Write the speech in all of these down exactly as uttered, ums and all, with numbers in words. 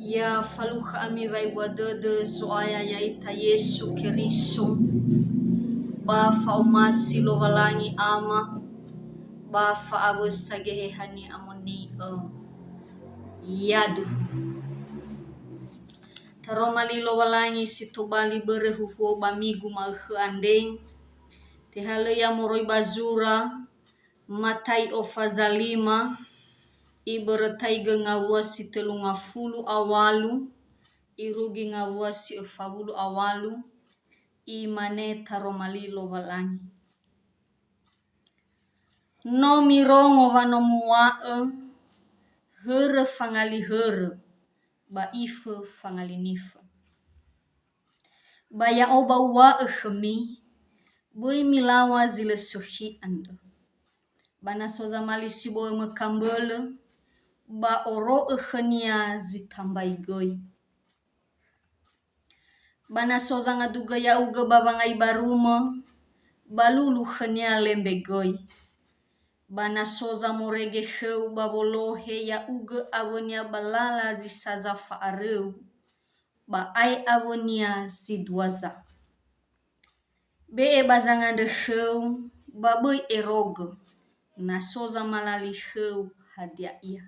Ya falukha ami wa'ebua dödö Zo'aya ya'ita Yesu Keriso, ba fa'omasi Lowalangi Ama, ba fa'awösa Geheha ni'amoni'ö. Yaduhu. Taroma li Lowalangi si tobali börö huhuo ba migu ma'ökhö andre, tehalö ia moroi ba zura Matai'o faza lima, ibörötaigö ngawua si tölu ngafulu a walu, irugi ngawua si öfa wulu a walu, imane taroma li Lowalangi. No mirongo wa no muŵa'ö, hörö fangali hörö, ba ifö fangali nifö. Ba ya'o ba uŵa'ö khömi, böi milaŵa zi lö sökhi andrö. Ba na so zamali si bo'ö mökambölö, ba oro'ö khönia zi tambai göi. Ba na so zangadugö ya'ugö ba wangai barumö, ba lulu khönia lembe göi. Ba na so zamorege khöu ba wolohe ya'ugö awönia ba lala zi saza fa'aröu, ba ae awönia zi dua za. Be'e ba zangandrö khöu, ba böi erogö, na so zamalali khöu hadia ia.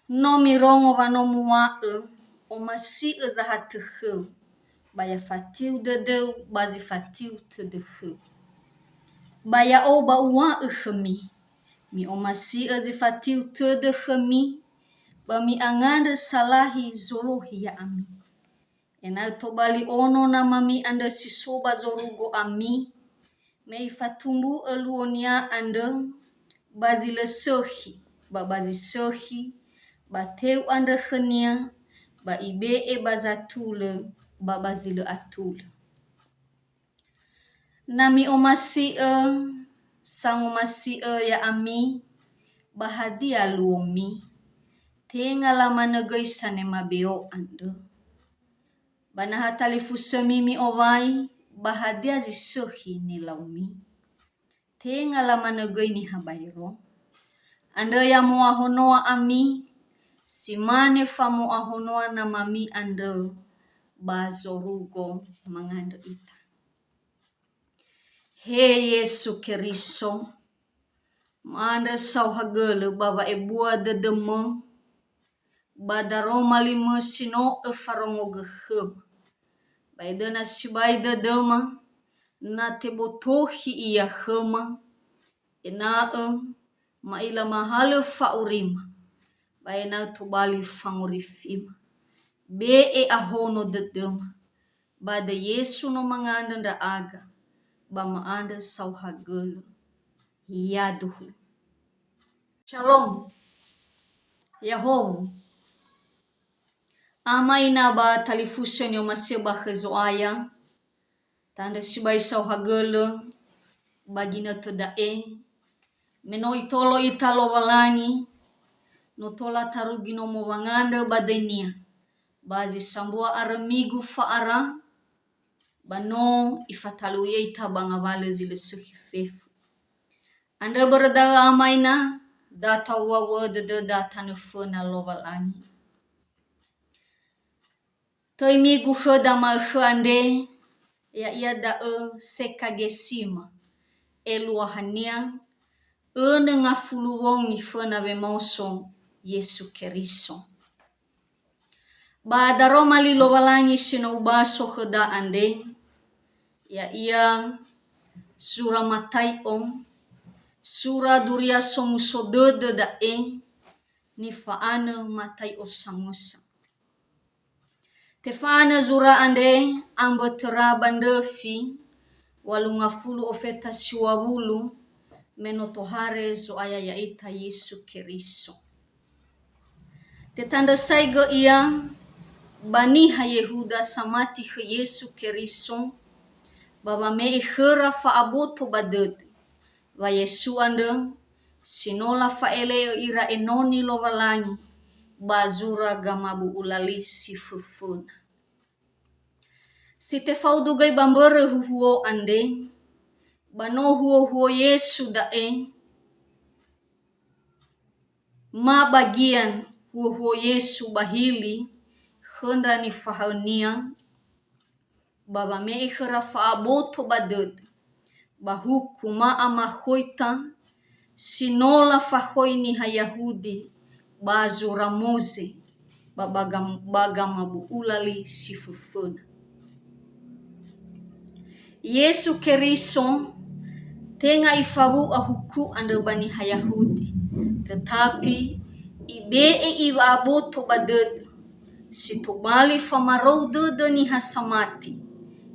No mirongo wa no muŵa'ö, omasi'ö zahatö khöu, ba ya fatiu dödöu ba zi fatiu tödö khöu. Ba ya'o ba uŵa'ö khömi, mi'omasi'ö zi fatiu tödö khömi, ba mi'angandrö salahi zolohi ya'ami. Ena'ö tobali ono namami andrö si so ba zorugo ami, me ifatumbu'ö luonia andrö ba zi lö sökhi, ba ba zi sökhi, ba teu andrö khönia, ba ibe'e ba zatulö, ba ba zi lö atulö. Na mi'omasi'ö, sangomasi'ö ya'ami, ba hadia luomi? Tenga lamanö göi sanema beo andrö. Ba na ha talifusömi mi'owai, ba hadia zi sökhi nilaumi? Tenga lamanö göi niha baero. Andrö ya mo'ahonoa ami, si mane famo'ahonoa namami andrö ba zorugo mangandrö ita. He Yesu Keriso, ma'andrö saohagölö ba wa'ebua dödömö, ba daroma limö si no öfarongogö khöma. Ba edöna sibai dödöma, na tebotokhi ia khöma, ena'ö ma'ila mahalö fa'urima, ba ena'ö tobali fangorifima. Be'e ahono dödöma, ba döi Yesu no mangandrö ndra'aga, ba ma'andrö saohagölö. Yaduhu. Shalom. Ya'ahowu. Ama ina ba talifusö ni'omasi'ö ba khö Zo'aya, tandrö sibai saohagölö ba ginötö da'e, me no Itolo ita Lowalangi, no tola tarugi nomo wangandrö ba döi-Nia, ba zi sambua arö migu fa'ara, ba no Ifatalui ya'ita ba ngawalö zi lö sökhi fefu. Andrö börö da'ö ama ina, da ta'uŵa'ö dödöda tanö föna Lowalangi. Töi migu khöda ma'ökhö andre, ya'ia da'ö Sekagesima, eluahania önö ngafulu wongi föna wemaoso Yesu Keriso. Ba daroma li Lowalangi si no ubaso khöda andre, ya'ia sura Matai'o, sura Duria Somuso Dödö da'e, nifa'anö Matai'o samösa. Tefa'anö zura andre ambötöra ba ndröfi, walu ngafulu ofeta siŵa wulu, me no tohare Zo'aya ya'ita Yesu Keriso. Tetandrösaigö ia ba niha Yehuda samati khö Yesu Keriso, ba wame'e khöra fa'aboto ba dödö, wa Yesu andrö, si no lafa'ele'ö ira enoni Lowalangi ba zura gamabu'ula li si föföna. Si tefaudu göi ba mbörö huhuo andre, ba no huohuo Yesu da'e, ma bagian Huohuo Yesu ba hili khö ndra nifahaö-Nia, ba wame'e khöra fa'aboto ba dödö, ba huku ma'amakhoita si no lafakhoi niha Yahudi ba zura Moze, ba, ba gam-, ba gamabu'ula li si föföna. Yesu Keriso tenga Ifawu'a huku andrö ba niha Yahudi, tetapi Ibe'e Iŵa'aboto ba dödö, si tobali famarou dödö niha samati,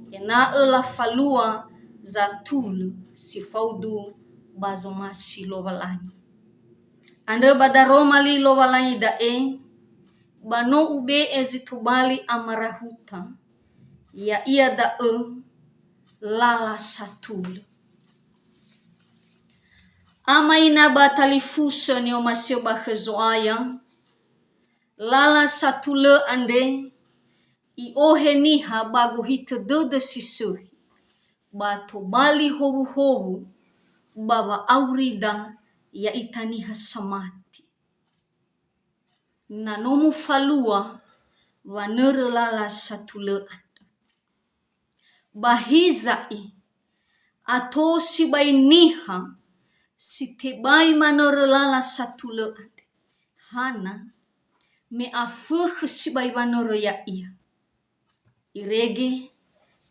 ena'ö lafalua zatulö si faudu ba zomasi Lowalangi. Andrö ba daroma li Lowalangi da'e, ba no Ube'e zi tobali amarahuta, ya'ia da'ö lala satulö. Ama ina ba talifusö ni'omasi'ö ba khö Zo'aya, lala satulö andre i'ohe niha ba gohitö dödö si sökhi, ba tobali howuhowu ba wa'aurida ya'ita niha samati. Na no mufalua wanörö lala satulö andrö. Ba hiza'i, ato sibai niha si tebai manörö lala satulö andre. Hana, me afökhö sibai wanörö ya'ia. Irege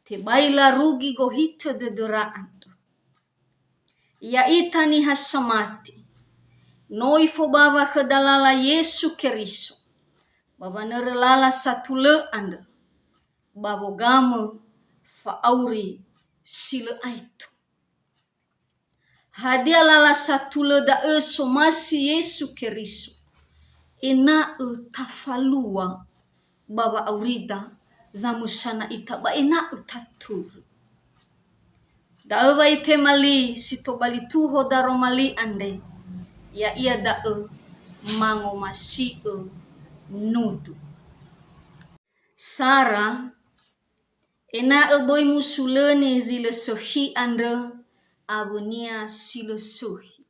tebai larugi gohitö dödöra andrö. Ya'ita niha samati, no ifobawa khöda lala Yesu Keriso, ba wanörö lala satulö andrö, ba wogamö fa'auri si lö aetu. Hadia lala satulö da'ö somasi Yesu Keriso, ena'ö tafalua ba wa'aurida zamösana ita ba ena'ö tatörö. Da'ö wa itema li si tobali tuho daroma li andre, ya'ia da'ö mangomasi'ö nudu. Sara, ena'ö böi musulöni zi lö sökhi andrö awönia si lö sökhi.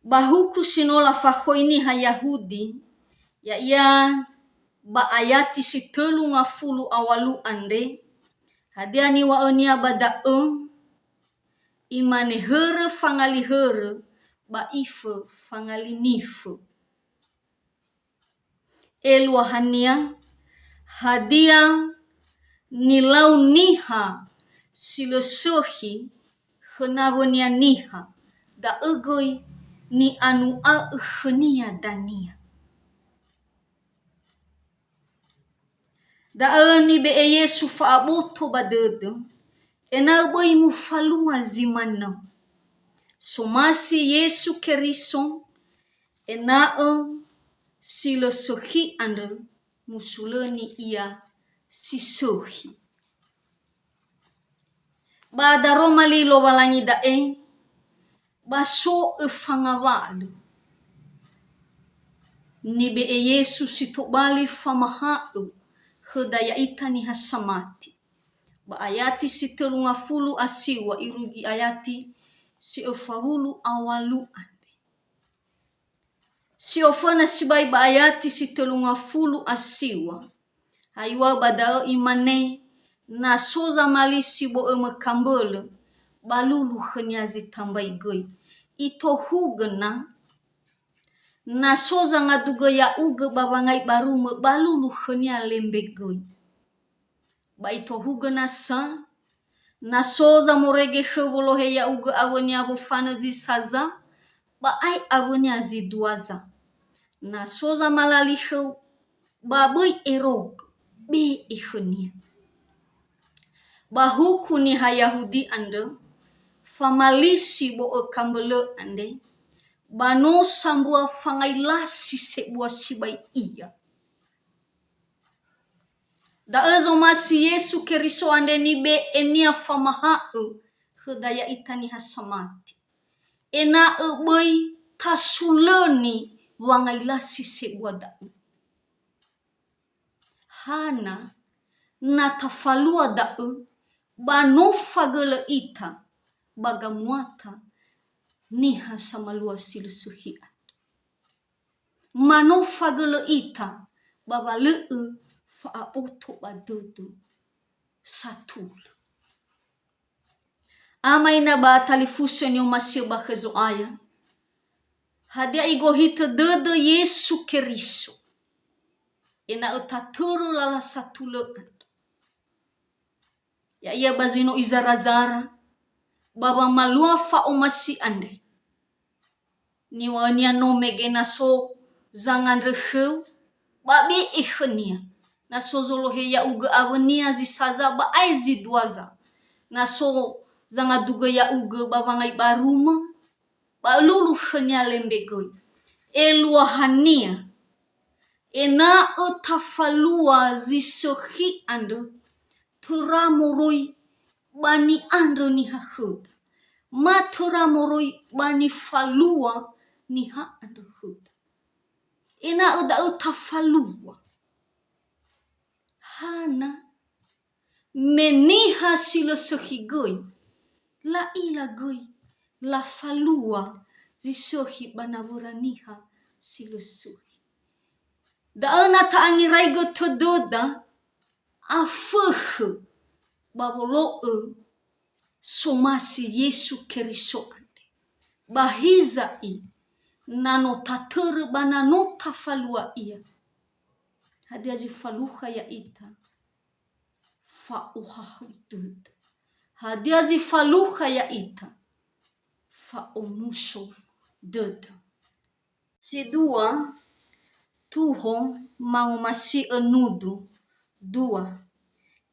Ba huku si no lafakhoi niha Yahudi, ya'ia ba ayati si tölu ngafulu a ŵalu andre, hadia niŵa'önia ba da'ö? Imane, hörö fangali hörö, ba ifö fangali nifö. Eluahania, hadia nilau niha si lö sökhi khö nawönia niha, da'ö göi ni'anu'a'ö khönia dania. Da'ö nibe'e Yesu fa'aboto ba dödö, ena'ö böi mufalua zi manö. Somasi Yesu Keriso, ena'ö si lö sökhi andrö musulöni ia si sökhi. Ba daroma li Lowalangi da'e, ba so öfangawalö. Nibe'e Yesu si tobali famaha'ö khöda ya'ita niha samati. Ba ayati si tölu ngafulu a siŵa irugi ayati si öfa wulu a ŵalu andre. Si oföna sibai ba ayati si tölu ngafulu a siŵa, ha iŵa'ö ba da'ö imane, na so zamalisi bo'ö möka mbölö, ba lulu khönia zi tambai göi. Itohugö na, na so zangadugö ya'ugö ba wangai barumö, ba lulu khönia lembe göi. Ba itohugö nasa, na so zamorege khö wolohe ya'ugö awönia wofanö zi saza, ba ae awönia zi duaza. Na so zamalali khöu, ba böi erogö, be'e khönia. Ba huku niha Yahudi andrö, famalisi bo'ö kambölö andre, ba no sambua fangai lasi sebua sibai ia. Da'ö zomasi Yesu Keriso andre nibe'e-Nia famaha'ö khöda ya'ita niha samati, ena'ö böi tasulöni wangai lasi sebua da'ö. Hana na tafalua da'ö, ba no fagölö ita ba gamuata niha samalua si lö sökhi andrö. ma no fagölö ita ba wa lö'ö fa'aboto ba dödö satulö. Ama ina ba talifusö ni'omasi'ö ba khö Zo'aya, hadia igohitö dödö Yesu Keriso ena'ö tatörö lala satulö andrö. Ya'ia ba zi no izarazara, ba wamalua fa'omasi andre. Niŵa'önia no mege na so zangandrö khöu, ba be'e khönia. Na so zolohe ya'ugö awönia zi saza ba ae zi duaza. Na so zangadugö ya'ugö ba wangai barumö, ba ölulu khönia lembe göi. Eluahania, ena'ö tafalua zi sökhi andrö, töra moroi ba ni'andrö niha khöda, ma töra moroi ba nifalua niha andrö khöda. Ena'ö da'ö tafalua. Hana? Me niha si lö sökhi göi, la'ila göi lafalua zi sökhi ba nawöra niha si lö sökhi. Da'ö na ta'angeraigö tödöda, afökhö ba wolo'ö somasi Yesu Keriso andre. Ba hiza'i, na no tatörö ba na no tafalua Ia, hadia zi falukha ya'ita? Fa'ohahau dödö. Hadia zi falukha ya'ita? Fa'omuso dödö. Si dua, tuho mangomasi'ö nudu. Dua,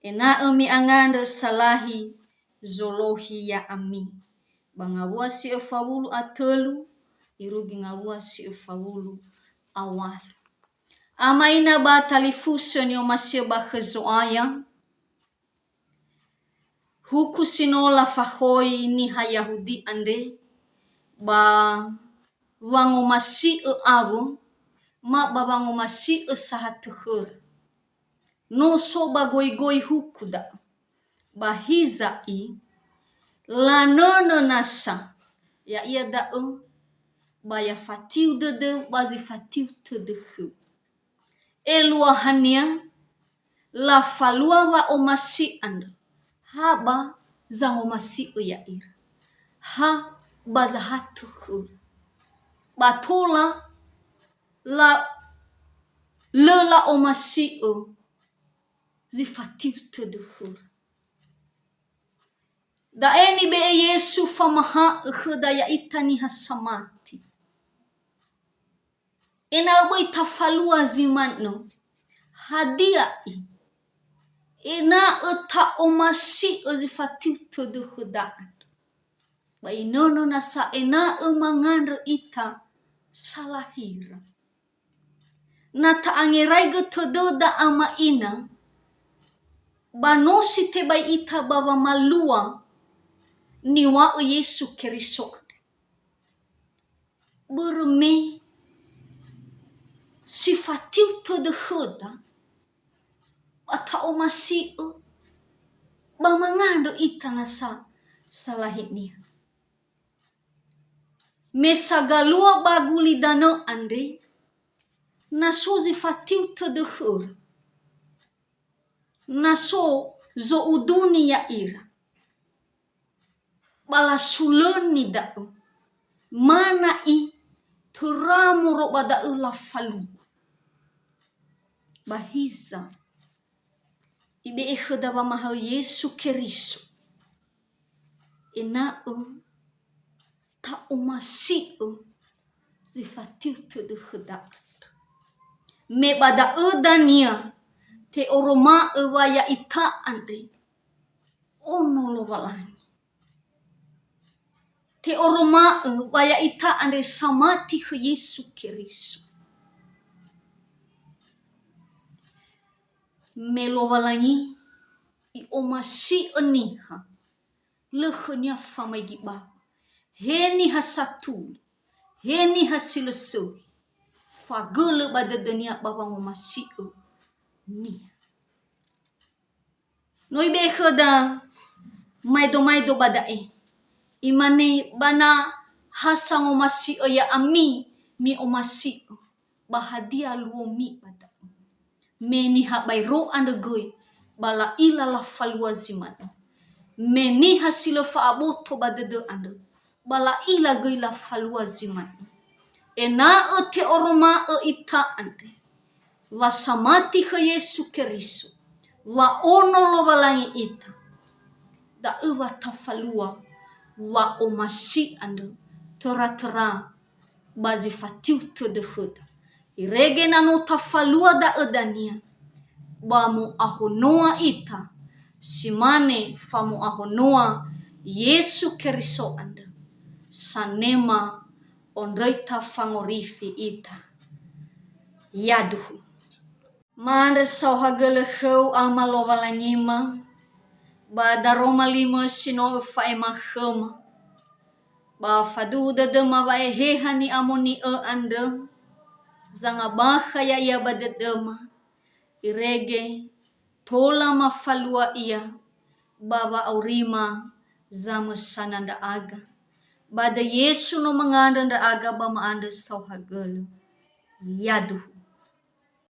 ena'ö mi'angandrö salahi zolohi ya'ami. Ba ngawua si öfa wulu a tölu, irugi ngawua si öfa wulu a walu. Ama ina ba talifusö ni'omasi'ö ba khö Zo'aya, huku si no lafakhoi niha Yahudi andre ba wangomasi'ö awö, ma ba wangomasi'ö sahatö khöra. No so ba goigoi huku da'ö. Ba hiza'i, lanönö nasa, ya'ia da'ö, ba ya fatiu dödöu ba zi fatiu tödö khöu. Eluahania, lafalua wa'omasi andrö, ha ba zangomasi'ö ya'ira, ha ba zahatö khöra. Ba tola la-, lö la'omasi'ö zi fatiu tödö khöra. Da'e nibe'e Yesu famaha'ö khöda ya'ita niha samati. Ena'ö böi tafalua zi manö. Hadia i? Ena'ö ta'omasi'ö zi fatiu tödö khöda andrö. Ba inönö nasa ena'ö mangandrö ita salahira. Na ta'angeraigö tödöda ama ina, ba no si tebai ita ba wamalua niŵa'ö Yesu Keriso andre. Börö me si fatiu tödö khöda, ba ta'omasi'ö, ba mangandrö ita nasa salahi niha. Me sagalua ba gulidanö andre, na so zi fatiu tödö khöra, na so zo'uduni ya'ira, ba lasulöni da'ö, ma na'i töra moroi ba da'ö lafalua. Ba hiza, ibe'e khöda wamahaö Yesu Keriso, ena'ö ta'omasi'ö zi fatiu tödö khöda andrö. Me ba da'ö dania te'oroma'ö wa ya'ita andre ono Lowalangi. Te'oroma'ö wa ya'ita andre samati khö Yesu Keriso. Me Lowalangi i'omasi'ö niha, lö khönia famaigi bawa. He niha satulö, he niha si lö sökhi, fagölö ba dödönia ba wangomasi'ö niha. No ibe'e khöda maedo-maedo ba da'e. Imane, ba na ha sangomasi'ö ya'ami, mi'omasi'ö. ba hadia luomi ba da'ö? Me niha baero andrö göi, ba la'ila lafalua zi manö. Me niha si lö fa'aboto ba dödö andrö, ba la'ila göi lafalua zi manö. Ena'ö te'oroma'ö ita andre, wa samati khö Yesu Keriso, wa ono Lowalangi ita. Da'ö wa tafalua wa'omasi andrö, töra-töra ba zi fatiu tödö khöda. Irege na no tafalua da'ö dania, ba mo'ahonoa ita, si mane famo'ahonoa Yesu Keriso andrö, sanema ondröita fangorifi ita. Yaduhu. Ma'andrö saohagölö khöu, Ama Lowalangima, ba daroma limö si no Öfa'ema khöma. Ba faduhu dödöma wa Eheha ni'amoni'ö andrö, zangabakha ya'ia ba dödöma, irege tola mafalua ia ba wa'aurima zamösana ndra'aga. Ba döi Yesu no mangandrö ndra'aga ba ma'andrö saohagölö. Yaduhu.